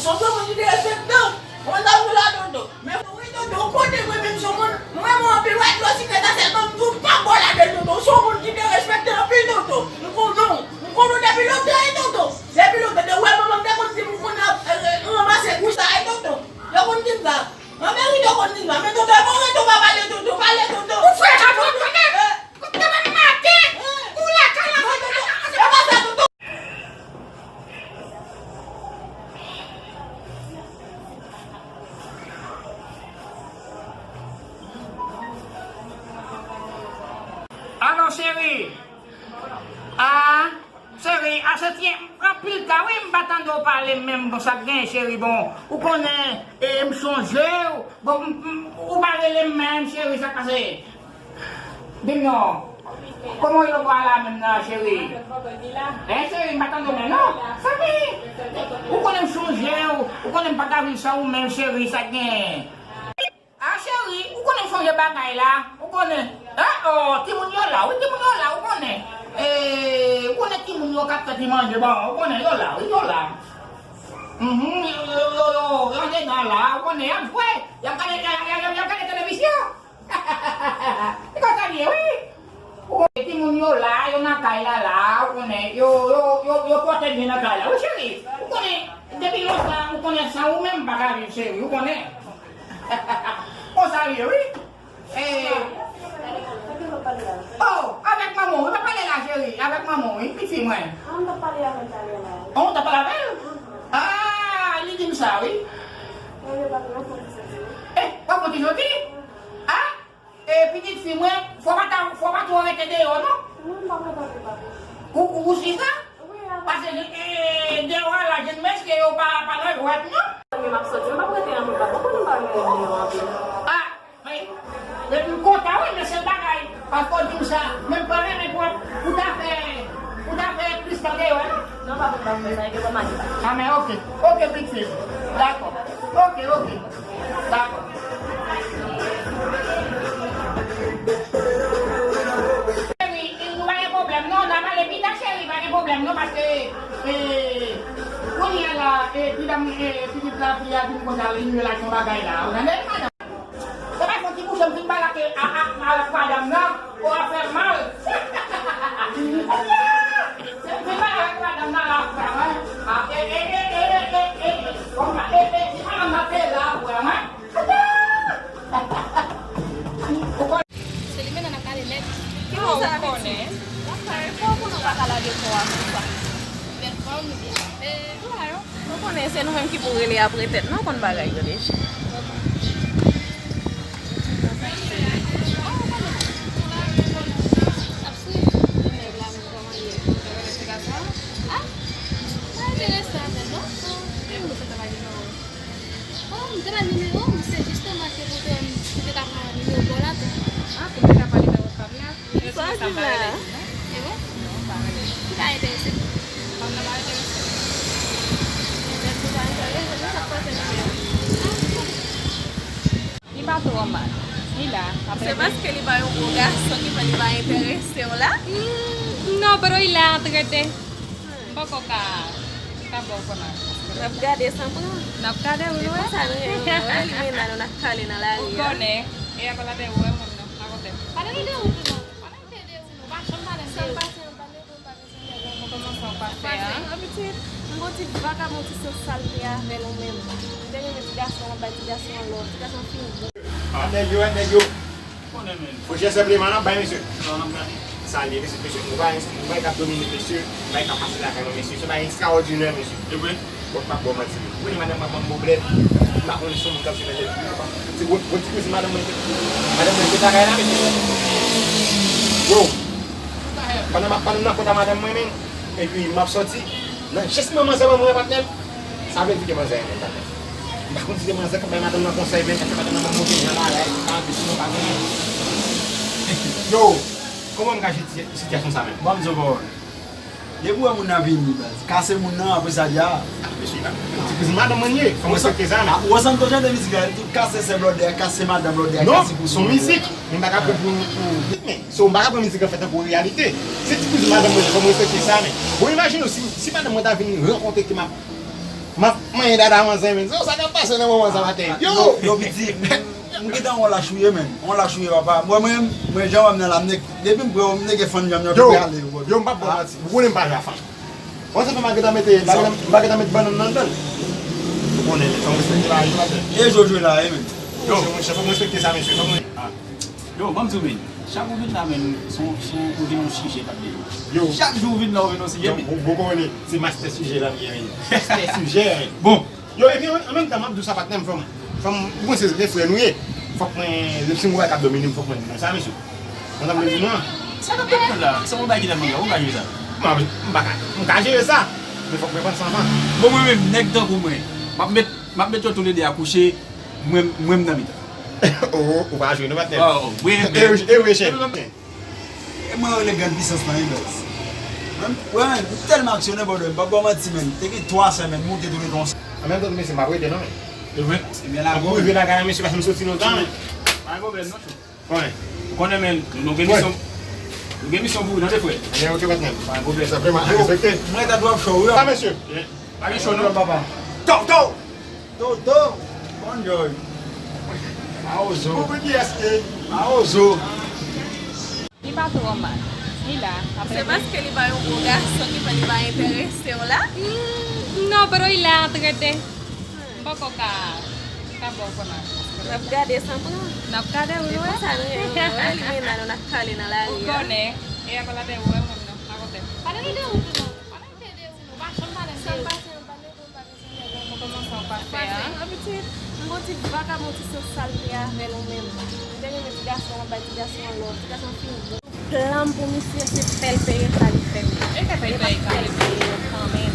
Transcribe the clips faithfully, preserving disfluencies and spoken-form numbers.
Son moun ki derespektan. Mwen ta vle la, tonton. Men wi, tonton, kote mwen menm son moun, mwen, mwen anpil wè dlo sikrè sa sèlman m di w pa bò ladan l, tonton. Son moun ki derespektan anpil, tonton. M konnen w. M konnen w depi lontan, wi, tonton. Depi lontan, de wè manman m te konn di m konn ap, eh, ranmase kou sa, wi, tonton. Yo konn di m sa. An verite, yo konn di m sa. Men tonton, e bon, tonton, pa pale, tonton, pale, tonton. Ou frè, tonton, konnen. Kòm demen maten, ou lakay la, non, tonton, e pa sa, tonton. Alò, cheri. Ah, cheri, a se ti anpil tan, wi, m pa tande w pale menm. Bon, sa k genyen, cheri? Bon, ou konnen, e, m sonje w. Bon, m, m, ou pa rele m menm, cheri, sa k pase? Di m non. Kòman yo pral la menm nan, cheri? Hein, cheri, m pa tande w menm, non. Sa ki? Ou konnen m sonje w, ou konnen m pa ka viv san ou menm, cheri, sa k genyen? Ah, cheri, ou konnen m sonje bagay la, ou konnen. Hein? Oh, timoun yo la, wi, timoun yo la, ou konnen. Eh, ou konnen timoun yo k ap fè ti manje, bon, ou konnen yo la, wi, yo la. Mhm, yo, yo, yo, yo, yo andedan la, ou konnen, y ap jwe, y ap gade, y ap, y ap, y ap gade televizyon. E konsa l ye, wi. Ou konnen timoun yo la, yo nan kay la la, ou konnen, yo, yo, yo, yo pòte byen nan kay la. Wi, cheri, ou konnen, depi lontan, ou konnen san ou menm m pa ka viv, cheri, ou konnen. Konsa l ye, wi. Eh. Oh, avèk manman w, wi, pa pale la, cheri, avèk manman w, wi, pitit mwen. Ah, m t ap pale avè l talè la. Oh, w t ap pale avè l? Ah, li di m sa, wi. Eh, w ap fè ti soti? Ah? E pitit fi mwen, fò pa ta, fò pa twò rete deyò, non. Mwen pa mwen pa vle pa vle. Ou, ou, ou si sa? Wi, a. Paske, e, deyò a la, jèn mesye yo pa, pa nan jwèt, non. Men m ap soti, m ap rete anpil, papa, konnen m pa renmen deyò anpil. Ah, men, men m kontan, wi, men se bagay. Paske w di m sa, men m pa renmen twòp, ou ta fè, ou ta fè plis tan deyò, non? Non, papa, m pa fè sa, e ke pa mari pa. Ah, men oke, oke, pitit fi. Dakò. Oke, oke. Dakò. Cheri, nou pa gen pwoblèm non, n a pale pita, cheri, pa gen pwoblèm non, paske, e, kounye a la, e, ti dam, e, pitit la, fi a di m konsa, li rive lage yon bagay la. Ou tande, madanm? Se pa fon ti bouchon m fin balake a, a, a, ak madanm nan, ou ap fè m mal. Se m fin balake ak madanm nan la, frè mwen. A, e, e, e, kòm sa, e, e, si madanm nan te la, frè mwen. Se li menm nan ap gade nèt. Kòman sa, Betty? Fò w konnen w pa ka lage kò a konsa. Bèl fanm, byen. E, ou la yo? Ou konnen se nou menm ki pou rele apre tèt, non, konn bagay yo deja. Ap swiv nèg la menm kòman l ye. Ou te rele ti gason an? A? Pa enterese avè l non. E ou te fè travay nimewo? Oh, m te ba l nimewo, m se jisteman ke pou te, pou te ka pran nimewo pa w la tou. A, pou m te ka pale nan WhatsApp la? Sa w di m la? E wi? Non, m pa rele. Ou pa enterese? Fanm nan pa enterese. Lè m te pa enterese, men sa k pase nimewo? Li pa twò mal. Li la, apre. Se paske li pa yon gwo gason ki fè li pa enterese w la? Hmm, non, pero li la, an trete. M poko ka, ka ba w konnen. N ap gade san pran. N ap gade, wi, wi. E konsa nou ye, nou wè, li menm nan nou n ap pale nan lari a. Ou konnen, e akoz la te wè moun nan, rakonte. Pa nan ide ou tou non. Pa nan ide ou non. Pa janm pale de ou. Sa m pase an pale pou m pa bezwen nèg la. Ou kòmanse an pa fè a. Pase an pitit, m gon ti vakabon ti sans sal li avè l ou menm. M te renmen ti gason an, bay ti gason an love, ti gason an fin gou. A, nèg yo, nèg yo. Konnen menm. Fò chè senpleman, n ap bay mesye. Non, n ap gade. Sa l ye, mesye, mesye, nou pa, nou pa ka domine, mesye, nou pa ka pase lakay nou, mesye, se bagay ekstraòdinè, mesye. E vre? Bon, m p ap ba w manti. Ou konnen madanm mwen ban m pwoblèm. M pa konnen si yon moun k ap swiv nan tèt li. Se gwo, gwo ti kouzin madanm mwen te, madanm mwen te lakay la, mesye. Bro, pandan m ap, pandan m nan kont a madanm mwen, men, epi m ap sòti, nan jès manman sa ban mwen, patnè m, sa vle di ke manzè renmen m, patnè m. M pa konn si se manzè k ap bay madanm nan konsèy, men k ap fè madanm nan ban m move jan bagay, m pa anvi si non pa konnen. Yo, kòman m ka jere sitiyasyon sa menm? Ban m di w pawòl. Depi w wè moun nan vini, baz, kase moun nan, apre sa, di a. Mesye, yon ti kouzin madanm mwen ye, fò m respekte sa, men. Ou wè sa m tonbe nan mizik la, tout kase sè blòdè, kase madanm blòdè, kase kouzin blòdè. Non, se yon mizik, men m pa ka pran pou, pou ritm, men. So, m pa ka pran mizik an fè tankou reyalite. Se ti kouzin madanm mwen ye, fò m respekte sa, men. Bon, imajine w, si, si madanm mwen ta vin rankontre ke m ap M ap manyen dada manzè, men. Se sa k ap pase nan moman sa maten. Yo! Yo, yo, piti, m gentan yon lach ou ye, men. Yon lach ou ye, papa. Mwen, mwen, mwen, jan w wè m nan la, m nèk, depi m pran w, m nèk e fann janm nan, yo, tou prale, yo. Yo, m p ap ba w manti. Ou konnen m pa jwe a fanm. Bon, se fè m pa gentan mete, m pa gentan, m pa gentan met bannann nan dan l. Ou konnen, men, fò m respekte laj ou, maten. E jwe w jwe la, e, men. Yo, monchè, fò m respekte sa, mesye. Fò m, ah. Yo, ban m di w, men, chak ou vin la, men, se yon, se yon, ou vin yon sijè k ap deyo. Yo. Chak jou ou vin la, ou vin yon sijè, men. Yo, ou, ou konnen, se mastè sijè la m ye, men. Mastè sijè, men. Bon. Yo, epi an, an menm tan, m ap di w sa, patnè m, fò m, fò m, ou konnen se frè nou ye. Fòk mwen, si m wè k ap domine m, fòk mwen di nou sa, mesye. Konn sa m vle di nou an? Sa k ap fèt la? Se yon bagay ki nan manga, ou ka jere sa? M, m pa ka, m ka jere sa, men fòk mwen pran san fan. Bon, mwen menm, nèg tankou mwen, m ap met, m ap met yo toulede a kouche, mwen, mwen m nan mitan. Oh, ou pa jwe non, patnè. Oh, oh, wi, e, e, e, chèf. E mwen rele gad pisans lan, wi, baz. Mwen, mwen, m tèlman aksyonè, brother, m p ap ba w manti, men. Te gen twa semèn, m moute tou le konsa. An menm tan, mesye, m ap rete, non, men. E vre? Ebyen, la, m ap rive lakay la, mesye, paske m soti lontan, men. Pa gen pwoblèm, non, chou. Ou konnen, men, nou gen misyon, nou gen misyon pou ou, tande, frè. Ebyen, ok, patnè. Pa gen pwoblèm. Sa vrèman a respekte. Mwen, ta dwe ap show, wi. Sa, mesye. Pa gen show, non, papa. Toto! Toto! Bonjour. Mawozo. Ou konn kiyès ke? Mawozo. Li pa twò mal. Li la, ap Se rete. Paske li pa yon bon gason ki fè li pa enterese w la? Hmm, non, bro, li la ap rete. M poko ka, ka ba w vrèman. N ap gade san pran. N ap gade, wi, wi. Se konsa nou ye, wi, wi. Li mennen nou, n ap pale nan lari a. Ou konnen, e a pale de ou, e mwen, non. Pa kote. Pa pale de ou, non. Pa pale de ou, non. Pa janm pale de ou. Sa m pase, m pale de ou, pa bezwen nèg ankò. Kòman sa w pa fè a? Pase, an pitit, m gon ti vakabon, ti sòs sal m te avè l ou menm. M te renmen ti gason an, bay ti gason an love, ti gason an fin bon. Plan m pou misye, se fè l peye sa li fè m yo. E fè l peye sa li fè m yo kanmenm.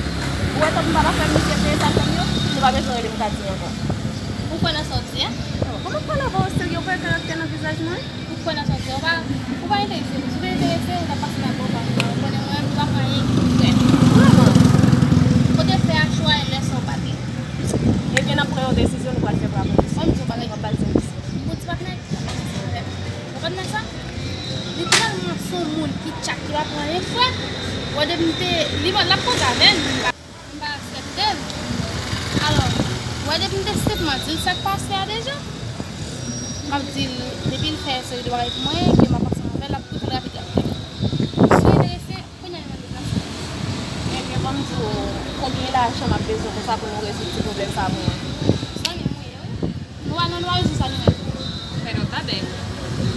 Ou wè, tanpri papa, fè misye peye sa l fè m yo, nou pa bezwen rele m Kadi ankò. Ou kwè nan sa w di a? Kòman m pale avè w serye, ou pa wè karaktè nan vizaj mwen? Ou kwè nan sa w di a? Ou pa, ou pa enterese m. Si w te enterese, ou t ap pase nan gwo pa m nan. Ou konnen mwen, m pa pran anyen ki pou frè. Vrèman? Kote fè a chwa e lè sa w pa te. Ebyen, n ap pran yon desizyon, nou pral fè pran yon desizyon. Ban m di w bagay, m ap ba l ti misye. M gon ti patnè. Ou konprann sa? Li tèlman se yon moun ki tchak, ki pa pran anyen frè. Wè depi m te, li, l ap koze avè m, m pa, m pa aksepte l. Alò, wè depi m te senpman di l sa k pase a deja, m ap di l, depi l fè seri de bagay pou mwen, ke m ap ansanm avè l, l ap tou fè l rapid rapid. Si w enterese, kounye a li mande plas la. Ebyen, ban m di w, konbyen lajan m ap bezwen konsa pou nou rezoud ti pwoblèm sa pou mwen? Zanmi m ou ye, wi. Nou al nan Lwarizou sa nou menm. Fè nou tande.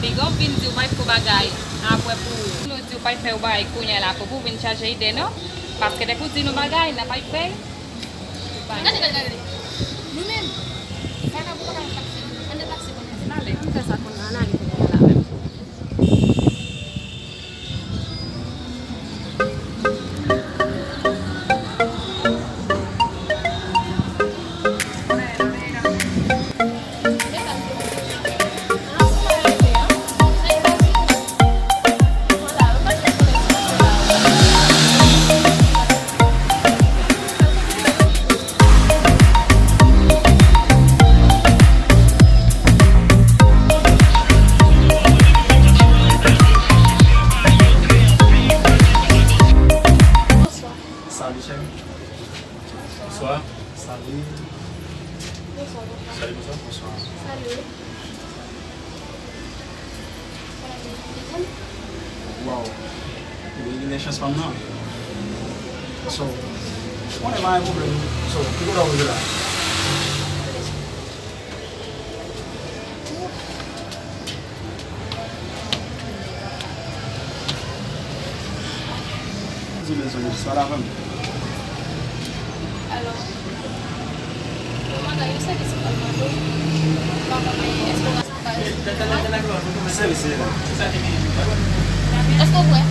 Piga w vin di w pa fè w bagay, apre pou nou di w pa fè w bagay kounye a la, pou, pou vin chaje ide, non? Paske depi w di nou bagay, n ap fè. Gade, gade, gade. Nou menm, vakabon pa ka fè taksi. Ann deplase kounye a. Ann ale. Ann fè sa kounye a, ann ale kounye a la menm. Salut, cheri. Bonsoir. Salut. Bonsoir, bonsoir. Salut, bonsoir. Bonsoir. Salut. Wow. Ou genyen chans fanm nan. So, ou konnen pa gen pwoblèm. So, ki kote w rive la? Désolé, désolé, jis pale avè m. Alò, yo mande, yo sèke se pral mande w. Mwen pa konnen, èske w ka Sèvi, sèvi. Èske w prè?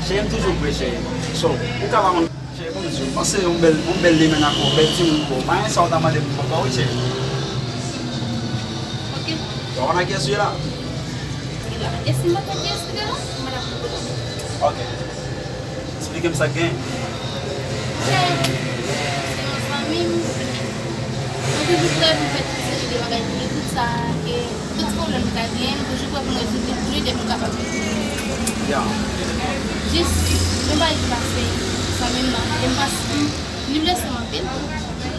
Cheri, m toujou prè, cheri. So, ou ka pa konn, cheri, bon, m panse yon bèl, yon bèl limèn ak yon bèl timoun pou ou. Pa gen sa ou ta mande m pou papa, wi, cheri. Ok. Ou pa konn ak kiyès ou ye la? E si m pa konn kiyès li ye la? Mwen ap konprann. Ok. Eksplike m sa k gen. Chè, se yon zanmi m. Mwen toujou prè pou fè tout seri de bagay pou li. Tout sa, e, tout pwoblèm nou ka gen, m toujou prè pou m rezoud li pou li depi m kapab. Ya. Jis, yon bagay ki pase, zanmi m nan, e m panse, li blese m anpil.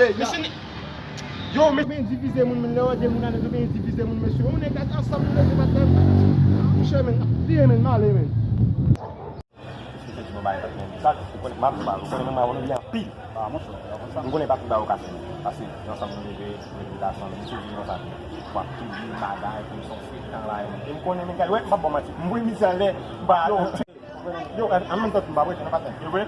ale. Yo, men, men divize moun, men lè w de moun ane, men divize moun, mesye. Yon nèg ak ansanm nou leve patnè. Mouche, men, ap vire, men, m ale, men. Bay, patnè, sa, ou konnen, m ap di w, ou konnen, mwen, mwen, mwen, anpil. Ah, monchè, ou konn sa. M konnen pa tout bagay ou ka fè. Paske, nan sa moun leve, leve gason, li sou vin konsa. W ap touye, bagay, pou son frekan la. E m konnen, men gade, wè, m p ap ba w manti. M voye mizik anlè, ba, yo, yo, an menm tan, m pa prete, nan patnè. E vre?